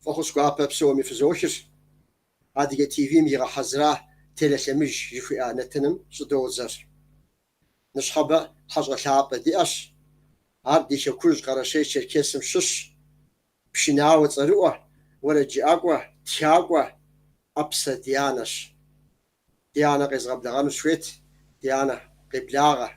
Фӏэхъус гуапэ псоми фызохыр. Адыгэ ТВ-м игъэхьэзыра Телелъэмыж жыхуиӏа нэтыным щӏыдодзэр. Ныщхьэбэ хьэщӏэ лъапӏэ диӏэщ. Ар ди хэкужь Къэрэшей-Черкесым щыщ, пшынауэ цӏэрыӏуэ, уэрэджыӏакӏуэ, тхакӏуэ ӏэпсэ Дианэщ. Дианэ къезгъэблэгъэну сыхуейт. Дианэ, къеблагъэ.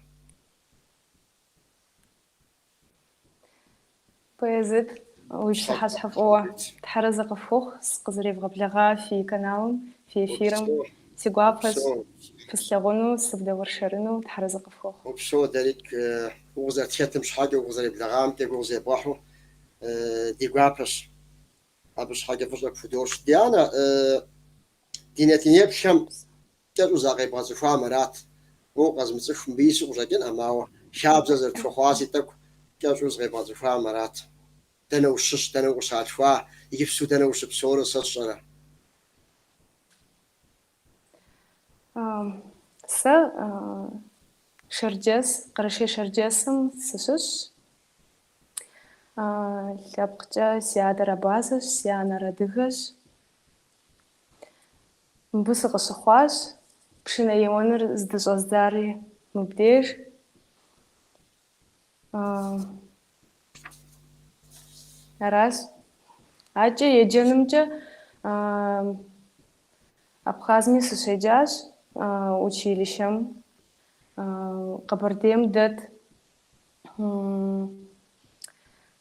Баязит, уи пщыхьэщхьэ фӏыуэ. Тхьэразэ къыфхухъу, сыкъызэревгъэблэгъа фи каналым, фи эфирым. Си гуапэщ фыслъагъуну, сывдэуэршэрыну, Тхьэразэ къыфхухъу. Упсэу, дэрикӏ укъызэрытхэтым щхьэкӏэ, укъызэреблэгъамкӏэ гугъу зебгъэхьу ди гуапэщ. Абы щхьэкӏэ фӏыщӏэ пхудощӏ. Дианэ, ди нэтынеплъхэм кӏэщӏу закъебгъэцӏыхуам арат. Уэ укъэзмыцӏыху мыбы ису къыщӏэкӏынӏым, ауэ хабзэ зэрытхуэхъуащи, тӏэкӏу кӏэщӏу зыкъебгъэцӏыхуам арат. Дэнэ ущыщ, дэнэ укъыщалъхуа, иджыпсту дэнэ ущыпсэурэ, сэ сщӏэрэ? Сэ Шэрджэс, Къэрэшей-Шэрджэсым сыщыщщ. Лъэпкъкӏэ си адэр абазэщ, си анэр адыгэщ. Мыбы сыкъыщыхъуащ, пшынэ еуэныр здыщӏэздзари мыбдеж. Аращ. Акӏэ еджэнымкӏэ Абхъазми сыщеджащ училищэм, Къэбэрдейм дэт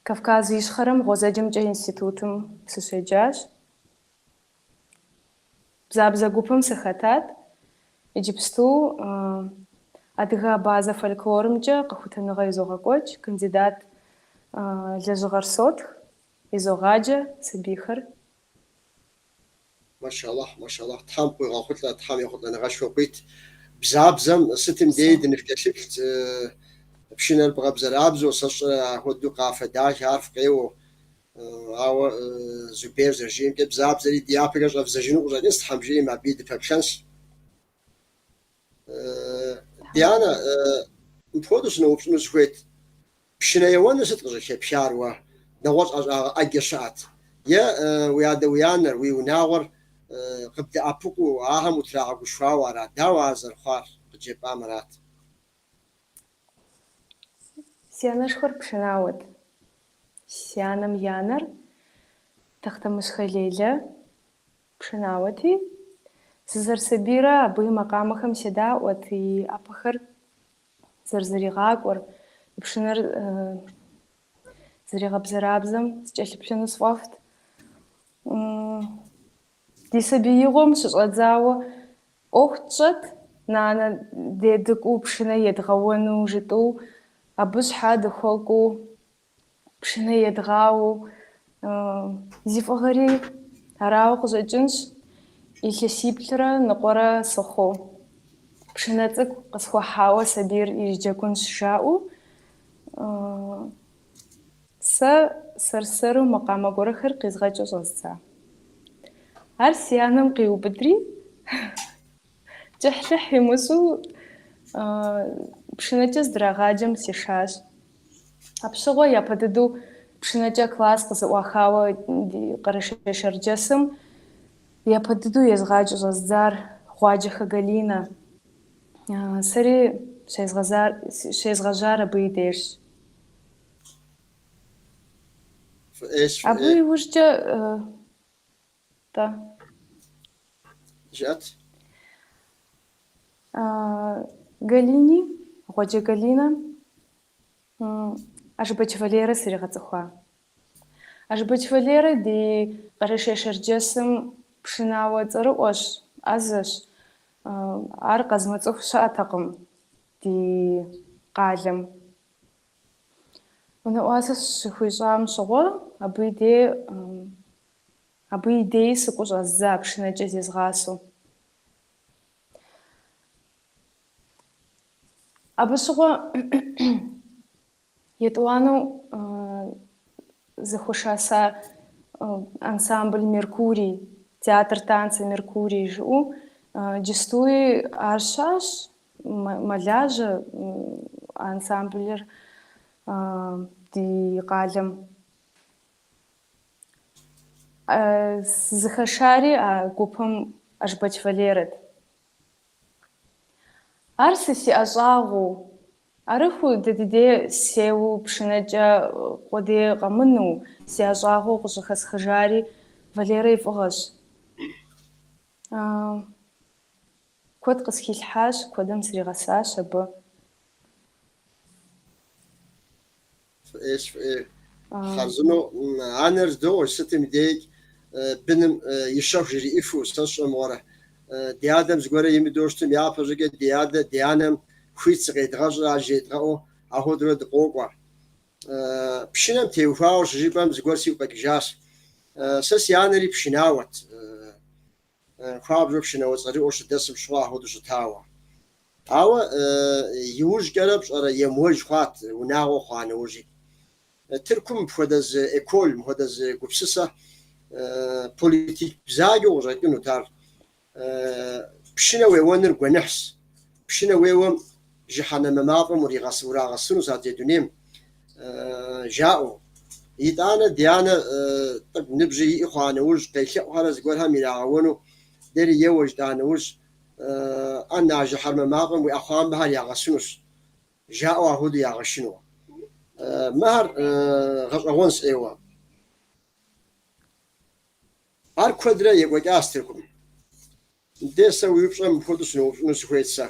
Кавказ Ищхъэрэм гъуазэджэмкӏэ институтым сыщеджащ. Бзабзэ гупым сыхэтат. Иджыпсту адыгэ-абазэ фольклорымкӏэ къэхутэныгъэ изогъэкӏуэкӏ, кандидат лэжьыгъэр сотх, изогъаджэ сабийхэр. Машаллахь, машаллахь, Тхьэм къуигъэхъулӏэ, Тхьэм ехъулӏэныгъэшхуэ къуит. Бзабзэм сытым деи дыныфкӏэлъыплът, пшынэр бгъэбзэрабзэу, сэ сщӏэрэ ахуэдэу къафэ дахэ ар фыкъеуэу. Ауэ Зубер зэрыжиӏэмкӏэ, бзабзэри дяпэкӏэ щӏэвдзэжыну къыщӏэкӏынщ, Тхьэм жиӏэм, абыи дыпэплъэнщ. Дианэ, мыпхуэдэу сыноупщӏыну сыхуейт. Пшынэ еуэныр сыт къыщӏыхэпхар уэ? Нэгъуэщӏ ӏэщӏагъэ ӏэджэ щыӏэт. Е уи адэ уи анэр, уи унагъуэр къыбдэӏэпыкъуу, ахэм утрагъэгушхуауэ ара? Дауэ ар зэрыхъуар къыджепӏам арат? Си анэшхуэр пшынауэт. Си анэм и анэр Тахътамыщхэ Лейлэ пшынауэти, сызэрысабийрэ абы и макъамэхэм седаӏуэт, и ӏэпэхэр зэрызэригъакӏуэр, и пшынэр зэригъэбзэрабзэм сыкӏэлъыплъыну сфӏэфӏт. Ди сабиигъуэм щыщӏэдзауэ ӏуэху тщӏэт, нанэ дей дыкӏуэу пшынэ едгъэуэну жытӏэу, абы щхьа дыхуэкӏуэу, пшынэ едгъауэу. Зи фӏыгъэри арауэ къыщӏэкӏынщ, илъэсиплӏрэ ныкъуэрэ сыхъуу. Пшынэ цӏыкӏу къысхуахьауэ сабийр ириджэгунщ жаӏэу, Сэ сэр-сэру макъамэ гуэрхэр къизгъэкӏыу щӏэздза. Ар си анэм къиубыдри, кӏыхьлӏыхь имыщӏу пшынэкӏэ здрагъаджэм сишащ. Апщыгъуэ япэ дыдэу пшынэкӏэ класс къызэӏуахауэ ди Къэрэшей-Шэрджэсым япэ дыдэу езыгъаджэу щӏэзыдзар Гъуаджэхэ Галинэ. Сэри щезгъэжьар абы и дежщ. Фӏыӏейщ, Абы фӏыӏей. иужькӏэ, тӏэ. Жыӏэт. Галини, Гъуаджэ Галинэ, Ажыбэч Валерэ сригъэцӏыхуа. Ажыбэч Валерэ ди Къэрэшей-Шэрджэсым пшынауэ цӏэрыӏуэщ, ӏэзэщ. Ар къэзымыцӏыху щыӏэтэкъым ди къалэм. Нэӏуасэ сыщыхуищӏам щыгъуэ, абы и дей, абы и деи сыкӏуэу щӏэздза пшынэкӏэ зезгъасэу. Абы щыгъуэ етӏуанэу зэхуэшаса ансамбль Меркурий, театр танца Меркурий жыӏэу, иджыстуи ар щыӏэщ, мэлажьэ ансамблыр ди къалэм. Сызыхэшари а гупым Ажбэч Валерэт. Ар сэ си ӏэщӏагъэу, арыххэу дэ ди дей сеуэу пшынэкӏэ къудей къэмынэу, си ӏэщӏагъэу къыщӏыхэсхыжари Валерэ и фӏыгъэщ. Куэд къысхилъхьащ, куэдым сригъэсащ абы. Фӏыӏейщ, фӏыӏей. Хъарзынэу анэр здоӏуэ, сытым и дейкӏ быным и щэху жриӏэфу, сэ сщӏэ мыгъуэрэ. Ди адэм зыгуэрэ имыдэу щытым, япэ щӏыкӏэ ди адэ, ди анэм хуит зыкъедгъэщӏрэ ар жредгъэӏэу ахуэдэурэ дыкъокӏуэ. Пшынэм теухуауэ щыжыпӏэм зыгуэр сигу къэкӏыжащ. Сэ си анэри пшынауэт. Хуабжьу пшынауэ цӏэрыӏуэу щыдэсым щыгъуэ ахуэдэу щытауэ. Ауэ иужькӏэрэ пщӏэрэ емыуэж хъуат унагъуэ хъуа нэужьи. Тыркум мыпхуэдэ зы эколь, мыпхуэдэ зы гупсысэ политик бзаджэу къыщӏэкӏынут ар. Пшынэ уеуэныр гуэныхьщ. Пшынэ уеуэм жыхьэнэмэ мафӏэм урагъэсынущ адрей дунейм, жаӏэу. Итӏанэ ди анэ тӏэкӏу ныбжьи иӏэ хъуа нэужь, къелъэӏухэрэ зыгуэрхэм ирагъэуэну, дэри еуэ жытӏа нэужь, ӏэнэ а жыхьэрмэ мафӏэм уи ӏэхъуамбэхэр ягъэсынущ, жаӏэу ахуэдэу ягъэшынэу. Мыхэр гъэщӏэгъуэнщ ӏейуэ. Ар куэдрэ екӏуэкӏащ Тыркум. Мыбдей сэ уи упщӏэм мыпхуэдэу сыноупщӏыну сыхуейт сэ.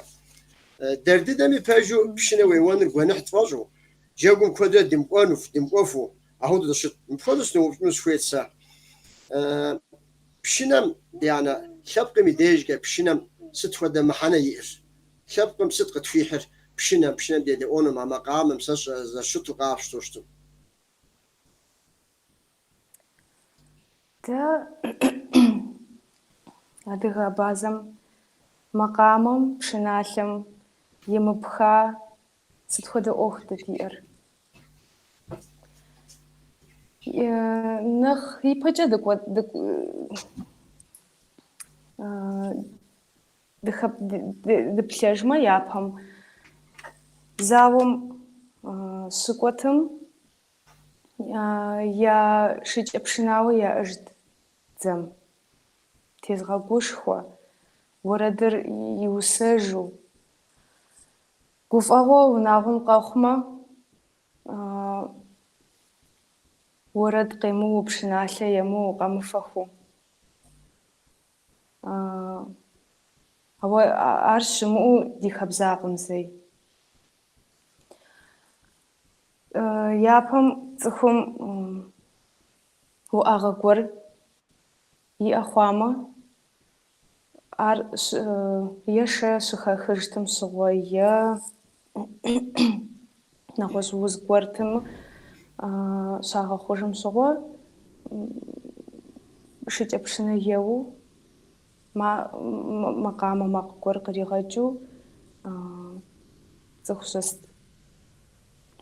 Дэр дыдэми пэжу пшынэ уеуэныр гуэныхь тфӏэщӏу, джэгум куэдрэ дымыкӏуэну, дымыкӏуэфу, ахуэдэу дыщыт. Мыпхуэдэу сыноупщӏыну сыхуейт сэ. Пшынэм, ди анэ, лъэпкъым и дежкӏэ пшынэм сыт хуэдэ мыхьэнэ иӏэр? Лъэпкъым сыт къытхуихьыр пшынэм, пшынэм дедэӏуэным, а макъамэм сэ зэрыщыту къапщтэу щытым? Дэ адыгэ абазэм макъамэм, пшыналъэм емыпха сыт хуэдэ ӏуэху дэ диӏэр? Нэхъ ипэкӏэ дыплъэжмэ, япэм зауэм щыкӏуэтым Я шыкӏэпшынауэ яӏэжт дзэм. Тезгъэгушхуэ, уэрэдыр иусэжу. Гуфӏэгъуэ унагъуэм къэхъумэ, уэрэд къемыуэу, пшыналъэ емыуэу, къэмыфэхыу. Ауэ ар щымыӏэу ди хабзакъым зэи. Япэм цӏыхум уӏэгъэ гуэр иӏэ хъуамэ, ар е шэ щыхахыжтым щыгъуэ, е нэгъуэщӏ уз гуэртым щагъэхъужым щыгъуэ шыкӏэпшынэ еуэу, макъамэ макъ гуэр къригъэкӏыу цӏыху щыст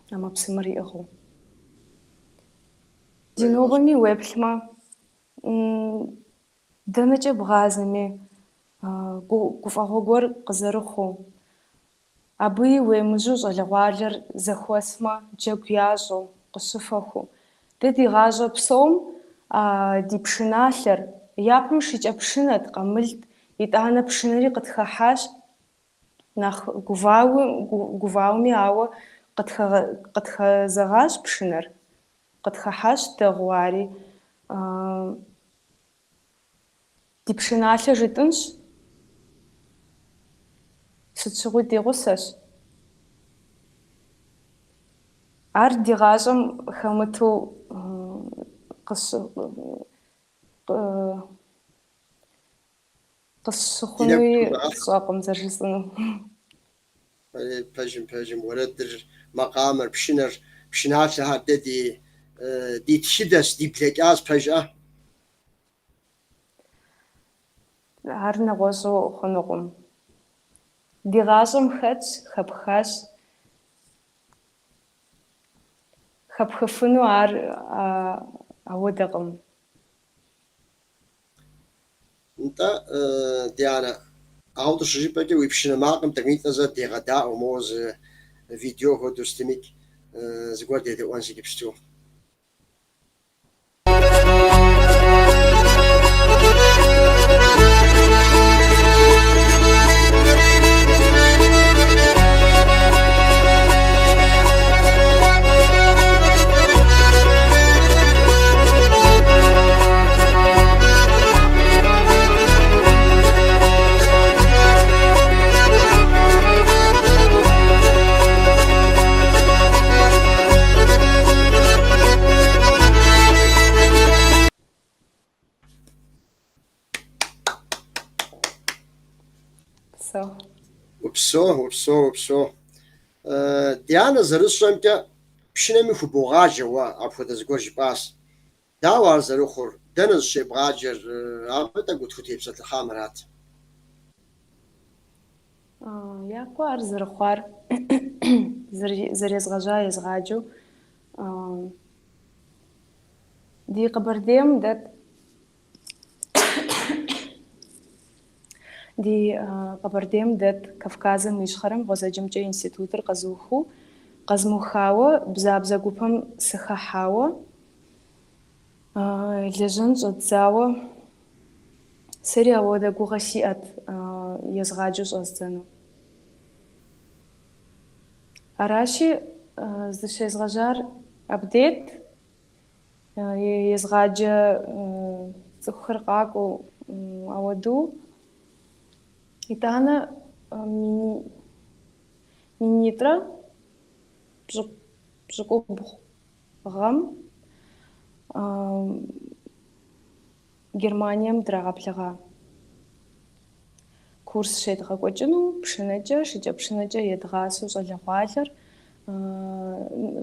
ӏэмэпсымэр иӏыгъыу. Ди нобэми уеплъмэ, дэнэкӏэ бгъазэми, гуфӏэгъуэ гуэр къызэрыхъуу, абыи уемыжьэу щӏалэгъуалэр зэхуэсмэ, джэгу ящӏу, къыщыфэхуу. Дэ ди гъащӏэ псом ди пшыналъэр, япэм шыкӏэпшынэт, къамылт, итӏанэ пшынэри къытхэхьащ. Нэхъ гувауми, ауэ къытхэзэгъащ пшынэр, къытхэхьащ дэгъуэу ари. Ди пшыналъэ жытӏынщ, сыт щыгъуи ди гъусэщ. Ар ди гъащӏэм хэмыту Къысщыхъунуи сщӏэкъым зэрыжысӏэну. Пэжым, пэжым, уэрэдыр, макъамэр, пшынэр, пшыналъэхэр дэ ди ди тхыдэщ, ди блэкӏащ, пэжӏэ? Ар нэгъуэщӏу хъунукъым. Ди гъащӏэм хэтщ, хэпхащ. Хэпхыфыну ар ауэдэкъым. Нтӏэ, Дианэ, ауэдэу щыжыпӏэкӏэ уи пшынэ макъым тӏэкӏунитӏэ зэ дегъэдаӏуэ, моуэ зы видео хуэдэу сытымикӏ зыгуэр дедэӏуэнщ иджыпсту. Упсэу. Упсэу, упсэу, упсэу. Дианэ, зэрысщӏэмкӏэ, пшынэми хубогъаджэ уэ, апхуэдэ зыгуэр жыпӏащ. Дауэ ар зэрыхъур, дэнэ зыщебгъаджэр, абы тӏэкӏу утхутепсэлъыхьам арат. Япэу ар зэрыхъуар зэрезгъэжьа езгъаджэу ди Къэбэрдейм дэт Ди Къэбэрдейм дэт Кавказым Ищхъэрэм гъуазджэмкӏэ институтыр къэзухыу, къэзмыухауэ Бзабзэ гупым сыхыхьауэ, лэжьэн щӏэддзауэ, сэри ауэдэ гугъэ сиӏэт езгъаджэу щӏэздзэну. Аращи, здыщезгъэжьар абдейт. Езгъаджэ цӏыхухэр къакӏуэу ауэду. Итӏанэ минитӏрэ пщӏыкӏубгъу гъэм Германием драгъэблэгъа. Курс щедгъэкӏуэкӏыну пшынэкӏэ, шыкӏэпшынэкӏэ едгъасэу щӏалэгъуалэр,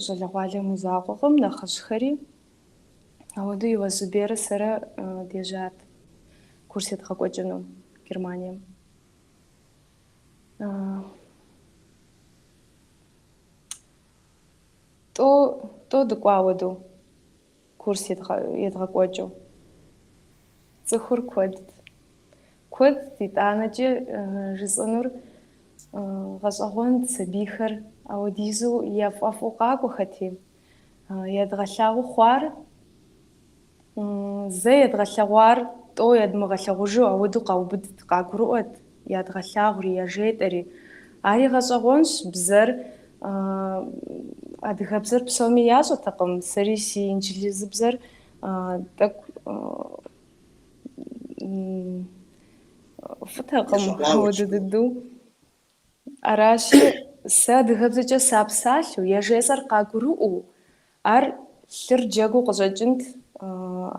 щӏалэгъуалэм и закъуэкъым, нэхъыжьхэри. Ауэдэу Иуаз Зуберрэ сэрэ дежьат курс едгъэкӏуэкӏыну Германием. Тӏо дыкӏуа ауэдэу курс едгъэкӏуэкӏыу. Цӏыхур куэдт. Куэдт, итӏанэкӏи жысӏэнур гъэщӏэгъуэнт сабийхэр ауэдизу яфӏэфӏу къакӏуэхэти, едгъэлъагъуу хъуар, зэ едгъэлъэгъуар тӏо едмыгъэлъэгъужу ауэдэу къаубыдт, къагурыӏуэт, ядгъэлъагъури, яжетӏэри. Ари гъэщӏэгъуэнщ, бзэр адыгэбзэр псоми ящӏэтэкъым, сэри си инджылызыбзэр тӏэкӏу фӏытэкъым ауэдэ дыдэу. Аращи, сэ адыгэбзэкӏэ сапсалъэу, яжесӏэр къагурыӏуэу, ар лъыр джэгуу къыщӏэкӏынт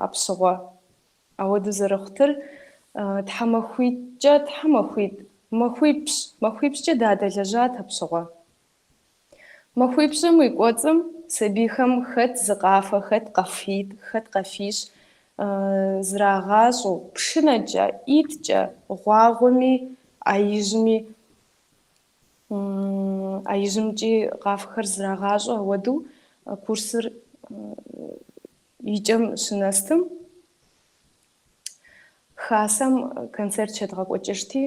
апщыгъуэ. Ауэдэу зэрыхъутыр тхьэмахуитӏкӏэ, тхьэмахуитӏ, махуипщӏ, махуипщӏкӏэ дадэлэжьат апщыгъуэ. Махуипщӏым и кӏуэцӏым сабийхэм хэт зы къафэ, хэт къафитӏ, хэт къафищ зрагъащӏэу, пшынэкӏэ, ӏитӏкӏэ, гъуагъуэми, ӏэ ижьми, ӏэ ижьымкӏи къафэхэр зрагъащӏэу ауэдэу курсыр и кӏэм щынэстым, хасэм концерт щедгъэкӏуэкӏыжти,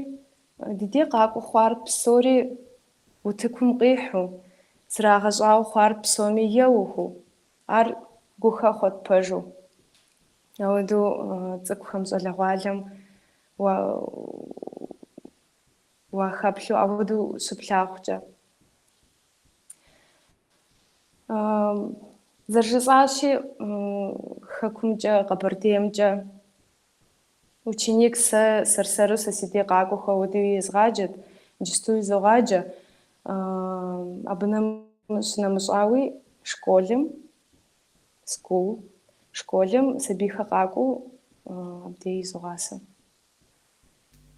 ди дей къакӏуэ хъуар псори утыкум къихьу, зрагъэщӏауэ хъуар псоми еуэху, ар гухэхъуэт пэжу. Ауэдэу цӏыкӏухэм, щӏалэгъуалэм уахэплъу, ауэдэу щыплъагъукӏэ. Зэрыжысӏащи, хэкумкӏэ, Къэбэрдеймкӏэ ученик сэ сэр-сэру сэ си дей къакӏуэхэу ауэдэуи езгъаджэт, иджыстуи изогъаджэ. Абы щынэмыщӏауи школым, school, школым сабийхэр къакӏуэу абдей изогъасэ.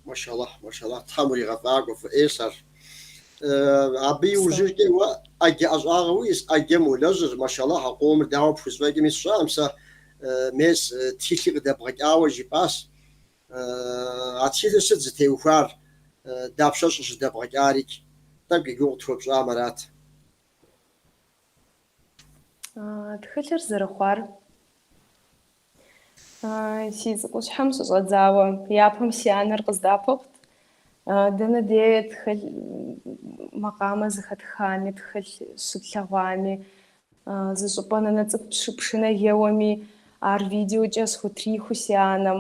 Машаллахь, машаллахь, Тхьэм уригъэфӏакӏуэ, фӏы ӏейщ ар. Абы иужькӏэ уэ ӏэджэ ӏэщӏагъэ уиӏэщ, ӏэджэм уолэжьыр, машаллахь, а къомыр дауэ пхузэфӏэкӏми сщӏэкъым сэ, мес, тхылъи къыдэбгъэкӏауэ жыпӏащ. А тхылъыр сыт зытеухуар, дапщэщ къыщыдэбгъэкӏарикӏ, тӏэкӏу и гугъу тхуэпщӏам арат. Тхылъыр зэрыхъуар Си цӏыкӏущхьэм щыщӏэдзауэ, япэм си анэр къыздэӏэпыкъут. Дэнэ дей тхылъ макъамэ зэхэтхами, тхылъ щытлъэгъуами, зы щӏыпӏэ нанэ цӏыкӏу пшынэ еуэми, ар видеокӏэ схутрихыу си анэм.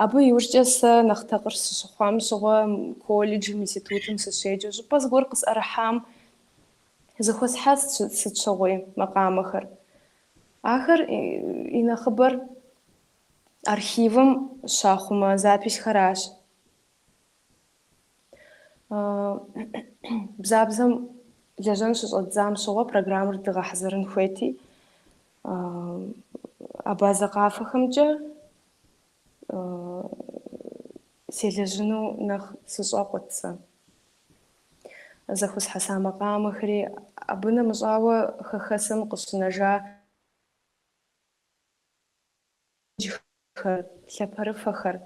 Абы иужькӏэ сэ нэхъ такъыр сыщыхъуам щыгъуэ колледжым, институтым сыщеджэу щӏыпӏэ зыгуэр къысӏэрыхьам, зэхуэсхьэст сыт щыгъуи макъамэхэр. Ахэр и нэхъыбэр архивым щахъумэ записьхэращ. Бзабзэм лэжьэн щыщӏэддзам щыгъуэ программэр дгъэхьэзырын хуейти, абазэ къафэхэмкӏэ селэжьыну нэхъ сыщӏэкъут сэ. зэхуэсхьэса макъамэхэри, абы нэмыщӏауэ хэхэсым къыщынэжа уджхэр, лъапэрыфэхэр.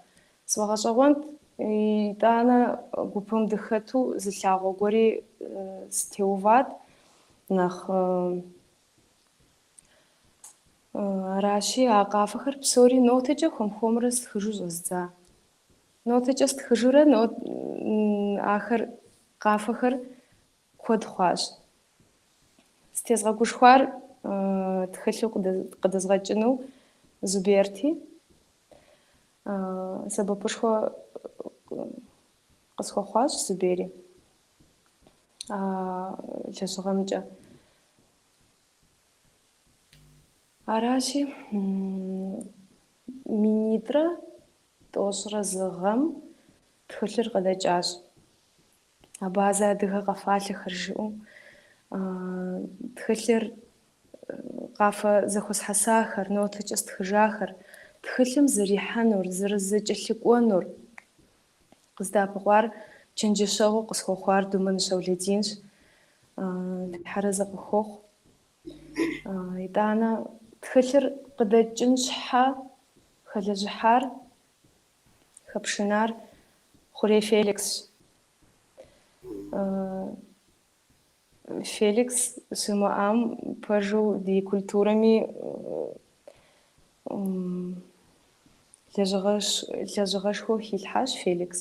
Сфӏэгъэщӏэгъуэнт, итӏанэ гупым дыхэту зы лъагъуэ гуэри сытеуват, нэхъ аращи, а къафэхэр псори нотэкӏэ хуэм-хуэмурэ стхыжу щӏэздза. Нотэкӏэ стхыжурэ ахэр къафэхэр куэд хъуащ. Сытезгъэгушхуар тхылъу къыдэзгъэкӏыну Зуберти. Сэбэпышхуэ къысхуэхъуащ Зубери а лэжьыгъэмкӏэ. Аращи, минитӏрэ тӏощӏрэ зы гъэм тхылъыр къыдэкӏащ. Абазэ адыгэ къэфалъэхэр жиӏэу тхылъыр къафэ зэхуэсхьэсахэр, нотэкӏэ стхыжахэр, тхылъым зэрихьэнур, зэрызэкӏэлъыкӏуэнур къыздэӏэпыкъуар чэнджэщэгъуу къысхуэхъуар Думэн Щэулэдинщ. Тхьэразэ къыхуохъу. Итӏанэ тхылъыр къыдэкӏын щхьэ хэлэжьыхьар, хэпшынар Хъурей Феликсщ. Феликс щымыӏам пэжу ди культурэми лэжьыгъэшхуэ хилъхьащ Феликс.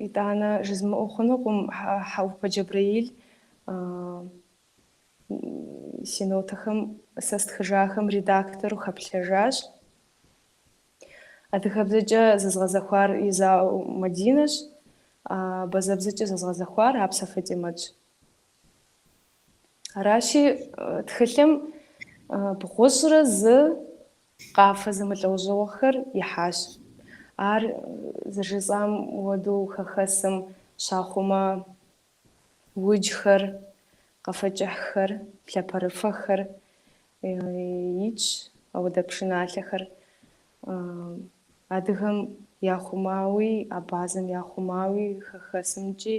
Итӏанэ жызмыӏэу хъунукъым Хьэӏупэ Джэбрэил си нотэхэм сэ стхыжахэм редактору хэплъэжащ. Адыгэбзэкӏэ зэзгъэзэхуар Езауэ Мадинэщ, абазэбзэкӏэ зэзгъэзэхуар Апсэ Фатӏимэтщ. Аращи, тхылъым бгъущӏрэ зы къафэ зэмылӏэужьыгъуэхэр ихьащ. Ар зэрыжысӏам хуэдэу хэхэсым щахъумэ уджхэр, къафэкӏыхьхэр, лъапэрыфэхэр итщ, ауэдэ пшыналъэхэр адыгэм яхъумауи, абазэм яхъумауи, хэхэсымкӏи,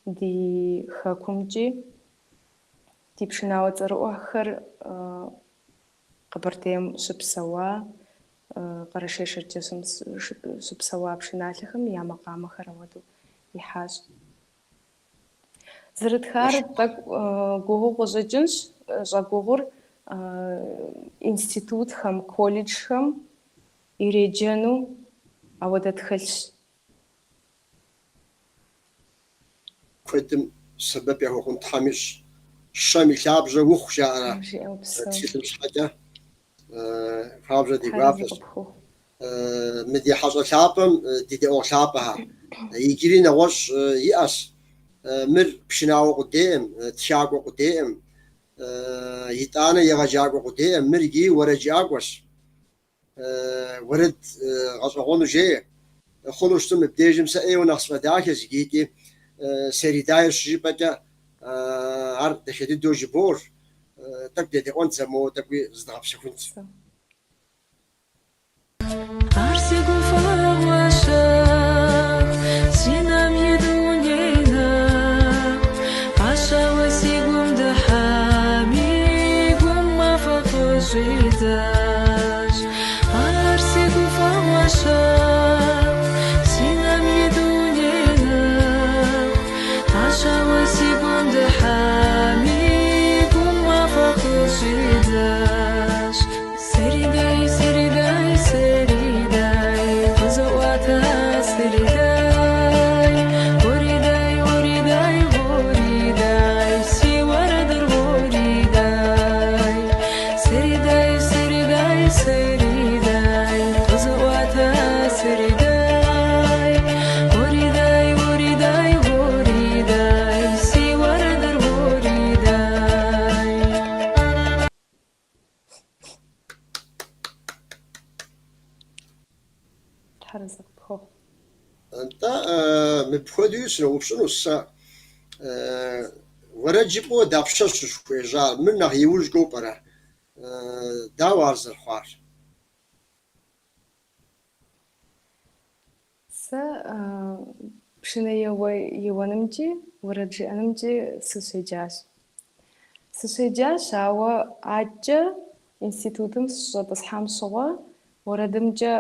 ди хэкумкӏи, ди пшынауэ цӏэрыӏуэхэр Къэбэрдейм щыпсэуа, Къэрэшей-Шэрджэсым щыпсэуа пшыналъэхэм я макъамэхэр ауэдэу ихьащ. Зэрытхар тӏэкӏу гугъуу къыщӏэкӏынщ, щӏэгугъур институтхэм, колледжхэм иреджэну ауэдэ тхылъщ. Куэдым сэбэп яхуэхъун Тхьэм ищӏ. Щэм и лъабжьэ ухъу жаӏэрэ тхылъым щхьэкӏэ. Хуабжьу ди гуапэщ. Мы ди хьэщӏэ лъапӏэм, ди дэӏуэгъу лъапӏэхэр, иджыри нэгъуэщӏ иӏэщ. Мыр пшынауэ къудейкъым, тхакӏуэ къудейкъым, итӏанэ егъэджакӏуэ къудейкъым, мыр иджыри уэрэджыӏакӏуэщ. Уэрэд гъэщӏэгъуэну жеӏэ. Хъуну щытым мыбдежым сэ ӏейуэ нэхъ сфӏэдахэщ иджы икӏи Серидайр щыжыпӏэкӏэ ар дахэ дыдэу жыбоӏэр. Тӏэкӏу дедэӏуэнт зэ моуэ тӏэкӏуи зыдгъэпсэхунт. Ар си гуфӏэгъуэ щэху, си нэм и дуней нэху, Пӏащэуэ си гум дыхьами, гум мафӏэ къыщӏидзащ. Ар си гуфӏэгъуэ щэху, си нэм и дуней нэху, Пӏащэуэ си гум дыхьами, гум мафӏэ къыщӏидзащ. Серидай, серидай, серидай, къызоӏуатэ серидай. Оридай, оридай, оридай, си уэрэдыр оридай. Серидай, серидай, серидай, къызоӏуатэ серидай. Оридай, оридай, оридай, си уэрэдыр оридай. Тхьэразэ къыпхуэхъу. Нтӏэ, мыпхуэдэуи сыноупщӏынущ сэ. Уэрэд жыпӏэу дапщэщ ущыхуежьар? Мыр нэхъ иужькӏэу пӏэрэ? Дауэ ар зэрыхъуар? Сэ Пшынэ еуэнымкӏи, уэрэд жыӏэнымкӏи сыщеджащ. Сыщеджащ, ауэ адэкӏэ институтым сыщыщӏэтӏысхьам щыгъуэ уэрэдымкӏэ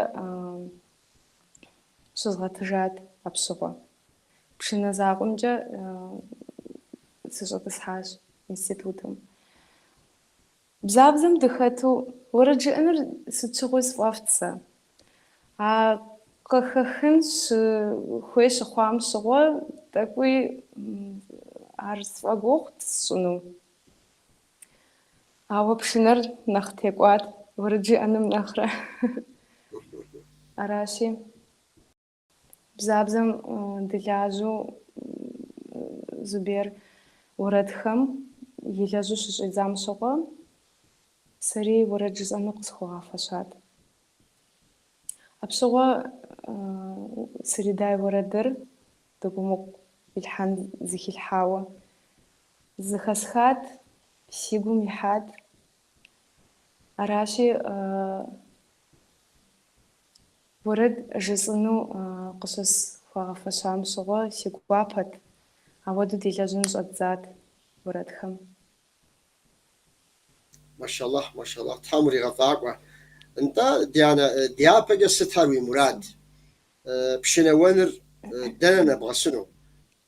щызгъэтыжат апщыгъуэ. Пшынэ закъуэмкӏэ сыщӏэтӏысхьащ институтым. Бзабзэм дыхэту уэрэд жыӏэныр сыт щыгъуи сфӏэфӏт сэ. А къыхэхын хуей щыхъуам щыгъуэ тӏэкӏуи ар сфӏэгугъут сщӏыну. Ауэ пшынэр нэхъ текӏуат уэрэд жыӏэным нэхърэ. Аращи. Бзабзэм дылажьэу Зубер уэрэдхэм елэжьу щыщӏидзам щыгъуэ, сэри уэрэд жысӏэну къысхуагъэфэщат. Апщыгъуэ Сыридай уэрэдыр Дыгумыкъу Илхьэн зэхилъхьауэ зэхэсхат, си гум ихьат. Аращи, Уэрэд жысӏэну къыщысхуагъэфэщам щыгъуэ си гуапэт, ауэдэу делэжьын щӏэддзат уэрэдхэм. Машаллахь, машаллахь, Тхьэм уригъэфӏакӏуэ. Нтӏэ, Дианэ, дяпэкӏэ сытхэр уи мурад? Пшынэуэныр дэнэ нэбгъэсыну?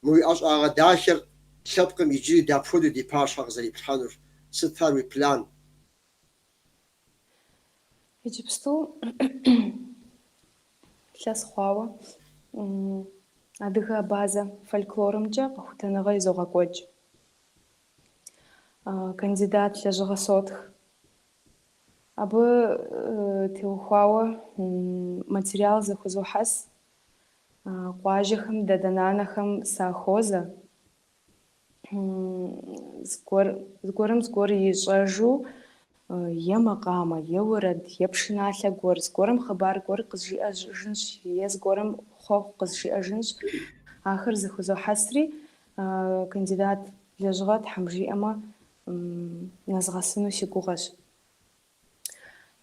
Мы уи ӏэщӏагъэ дахэр лъэпкъым иджыри дапхуэдэу ди пащхьэ къызэриплъхьэнур? Сытхэр уи план? Иджыпсту илъэс хъуауэ адыгэ абазэ фольклорымкӏэ къэхутэныгъэ изогъэкӏуэкӏ. Кандидат лэжьыгъэ сотх. Абы теухуауэ материал зэхузохьэс, къуажэхэм дадэ-нанэхэм сахуозэ. Зыгуэр, зыгуэрым зыгуэр ищӏэжу, е макъамэ, е уэрэд, е пшыналъэ гуэр, зыгуэрым хъыбар гуэр къызжиӏэжынщ, е зыгуэрым хъуэхъу къызжиӏэжынщ. Ахэр зэхузохьэсри, кандидат лэжьыгъэ Тхьэм жиӏэмэ, нэзгъэсыну си гугъэщ.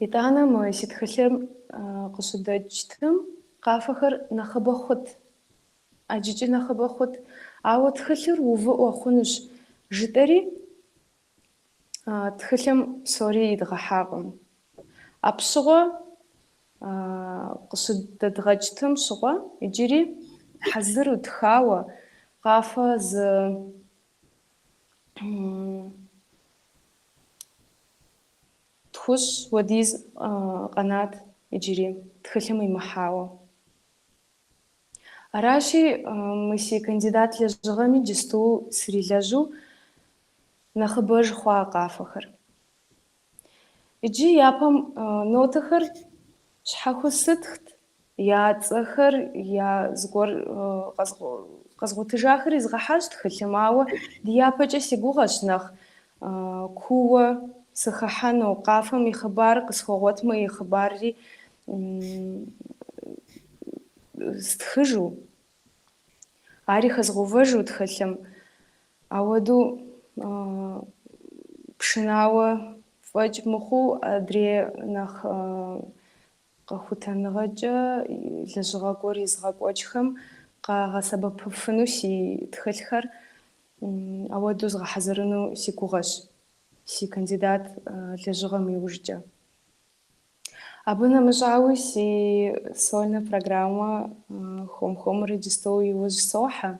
Итӏанэ мы си тхылъым къыщыдэкӏтым къафэхэр нэхъыбэ хъут. ӏэджэкӏи нэхъыбэ хъут, ауэ тхылъыр увыӏуэ хъунущ жытӏэри, тхылъым псори идгъэхьакъым. Апщыгъуэ къыщыдэдгъэкӏтым щыгъуэ иджыри хьэзыру тхауэ къафэ зы тхущӏ хуэдиз къэнат иджыри тхылъым имыхьауэ. Аращи, мы си кандидат лэжьыгъэми иджысту срилэжьу нэхъыбэж хъуа къафэхэр. Иджы япэм нотэхэр щхьэхуэу сытхт, я цӏэхэр, я зыгуэр къэзгъуэтыжахэр изгъэхьащ тхылъым, ауэ ди япэкӏэ си гугъэщ нэхъ кууэ сыхыхьэну, къафэм и хъыбар къысхуэгъуэтмэ и хъыбарри стхыжу, ари хэзгъэувэжу тхылъым. Ауэдэу пшынауэ фӏэкӏ мыхъуу адрей нэхъ къэхутэныгъэкӏэ лэжьыгъэ гуэр езыгъэкӏуэкӏхэм къагъэсэбэпыфыну си тхылъхэр ауэдэу згъэхьэзырыну си гугъэщ си кандидат лэжьыгъэм иужькӏэ. Абы нэмыщӏауи си сольнэ программэ хуэм-хуэмурэ иджысту иужь сохьэ.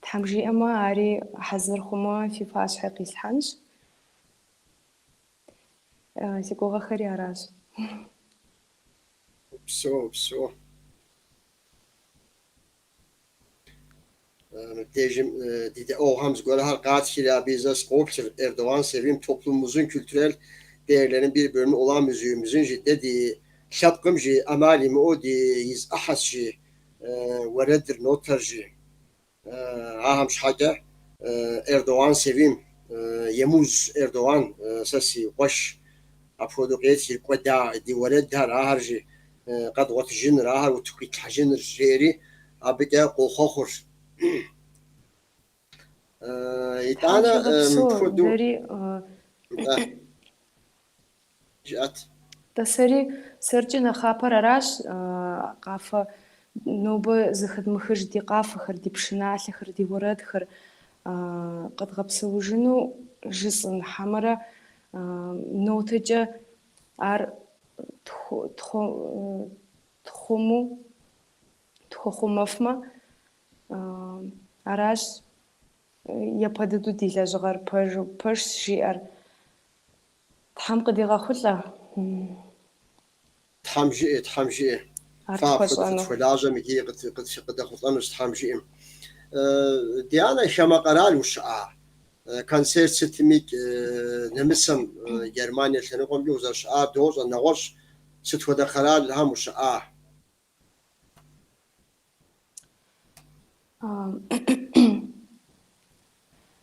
Тхьэм жиӏэмэ, ари хьэзыр хъумэ, фи пащхьэ къислъхьэнщ. Си гугъэхэри аращ. Упсэу, упсэу. Мыбдежым ди дэӏуэгъухэм зыгуэрхэр къатхри, абы зэ сыкъоплъыр, Erdoğan Sevim toplumumuzun kültürel değerlerinin bir bölümü olan müziğimizin жи, дэ ди лъэпкъым жи, ӏэмал имыӏэу ди и зы ӏыхьэщ жи, уэрэдыр, нотэр жи. Ахэм щхьэкӏэ Эрдогъан Севим, Емуз Эрдогъан сэ си къуэш апхуэдэу къетхыр, кӏуэда ди уэрэдхэр, ахэр жи къэдгъуэтыжыныр, ахэр утыку итлъхьэжыныр жеӏэри абыкӏэ къохъуэхъур. Тхьэм Итӏанэ фигъэпсэу, мыпхуэдэу дэри нтӏэ, жыӏэт. Тӏэ сэри сэркӏи нэхъапэр аращ, къафэ Нобэ зэхэдмыхыж ди къафэхэр, ди пшыналъэхэр, ди уэрэдхэр къэдгъэпсэужыну жысӏэн, хьэмэрэ нотэкӏэ ар тхъумэу тхуэхъумэфмэ, аращ япэ дыдэу ди лэжьыгъэр пэжу, пэжщ жиӏэр. Тхьэм къыдигъэхъулӏэ. Тхьэм жиӏэ, Тхьэм жиӏэ. Ар Фэ апхуэдэ тхуэщӏэну. фытхуэлажьэм иджыри къыдэхъулӏэнущ, Тхьэм жиӏэм. Дианэ, хамэ къэрал ущыӏа? Концерт сытмикӏ нэмыцэм, Германие лъэныкъуэмкӏэ узэрыщыӏар дощӏэ, нэгъуэщӏ сыт хуэдэ къэралхэм ущыӏа?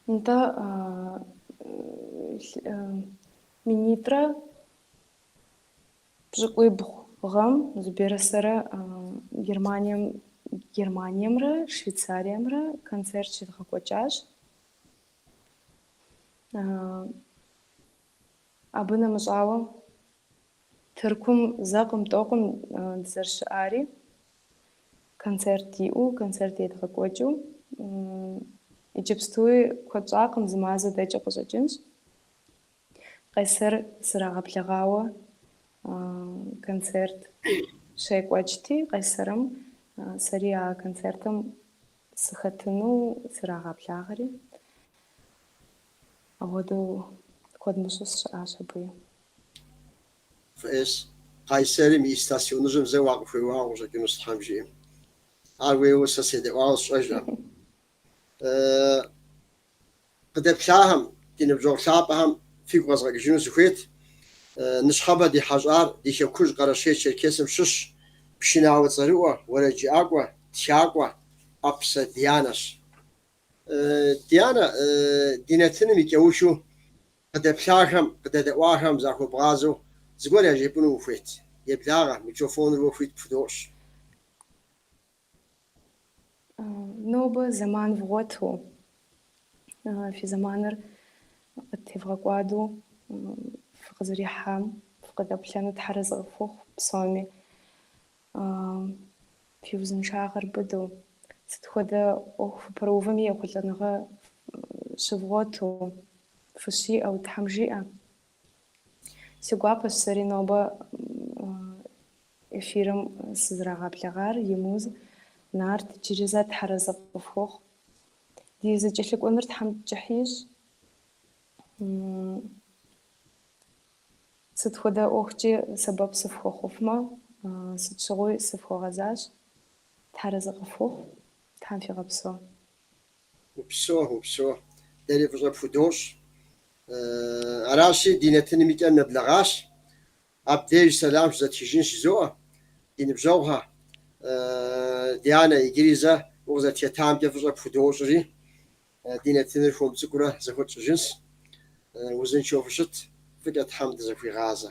Нтӏэ, минитӏрэ пщӏыкӏуибгъу гъэм Зуберэ сэрэ Германием, Германиемрэ Швейцариемрэ концерт щедгъэкӏуэкӏащ. Абы нэмыщӏауэ Тыркум зэкъым, тӏэукъым дызэрыщыӏари, концерт диӏэу, концерт едгъэкӏуэкӏыу. Иджыпстуи куэд щӏакъым, зы мазэ дэкӏыу къыщӏэкӏынщ. Къайсэр срагъэблэгъауэ концерт щекӏуэкӏти, Къайсэрым сэри а концертым сыхэтыну срагъэблагъэри, апхуэдэу куэд мыщӏэу сыщыӏащ абыи. Фӏейщ. Къайсэрым и Истасйоныжьым зэ уакъыхуеуауэ къыщӏэкӏынущ, Тхьэм жиӏэм. Ар уеуэу сэ седэӏуауэ сщӏэжӏэм. Къыдэплъахэм, ди ныбжьэгъу лъапӏэхэм фигу къэзгъэкӏыжыну сыхуейт. Ныщхьэбэ ди хьэщӏар ди хэкужь Къэрэшей-Черкесым щыщ пшынауэ цӏэрыӏуэ, уэрэджыӏакӏуэ, тхакӏуэ ӏэпсэ Дианэщ. Дианэ, ди нэтыным и кӏэухыу къыдэплъахэм, къыдэдэӏуахэм захуэбгъазэу зыгуэр яжепӏэну ухуейт? Еблагъэ, микрофоныр уэ хуит пхудощӏ. Нобэ зэман вгъуэту, фи зэманыр къыттевгъэкӏуадэу фыкъызэрихьам, фыкъыдэплъэну Тхьэразэ къыфхухъу псоми. Фи узыншагъэр быдэу, сыт хуэдэ ӏуэху фыпэрыувэми ехъулӏэныгъэ щывгъуэту, фыщиӏэу Тхьэм жиӏэ. Си гуапэщ сэри нобэ эфирым сызэрагъэблэгъар, Емуз, Нарт, иджыри зэ Тхьэразэ къыфхухъу. Ди зэкӏэлъыкӏуэныр Тхьэм кӏыхь ищӏ. Сыт хуэдэ ӏуэхукӏи сэбэп сыфхуэхъуфмэ, сыт щыгъуи сыфхуэгъэзащ. Тхьэразэ къыфхухъу, Тхьэм фигъэпсэу. Упсэу, упсэу. Дэри фӏыщӏэ пхудощӏ. Аращи, ди нэтыным и кӏэм нэблэгъащ. Абдеж сэлам щызэтхыжынщ жызоӏэ, ди ныбжьэгъухэ. Дианэ, иджыри зэ укъызэрытхэтамкӏэ фӏыщӏэ пхудощӏри, ди нэтыныр хуэм цӏыкӏурэ зэхуэтщӏыжынщ. Узыншэу фыщыт, фӏыкӏэ Тхьэм дызэхуигъазэ.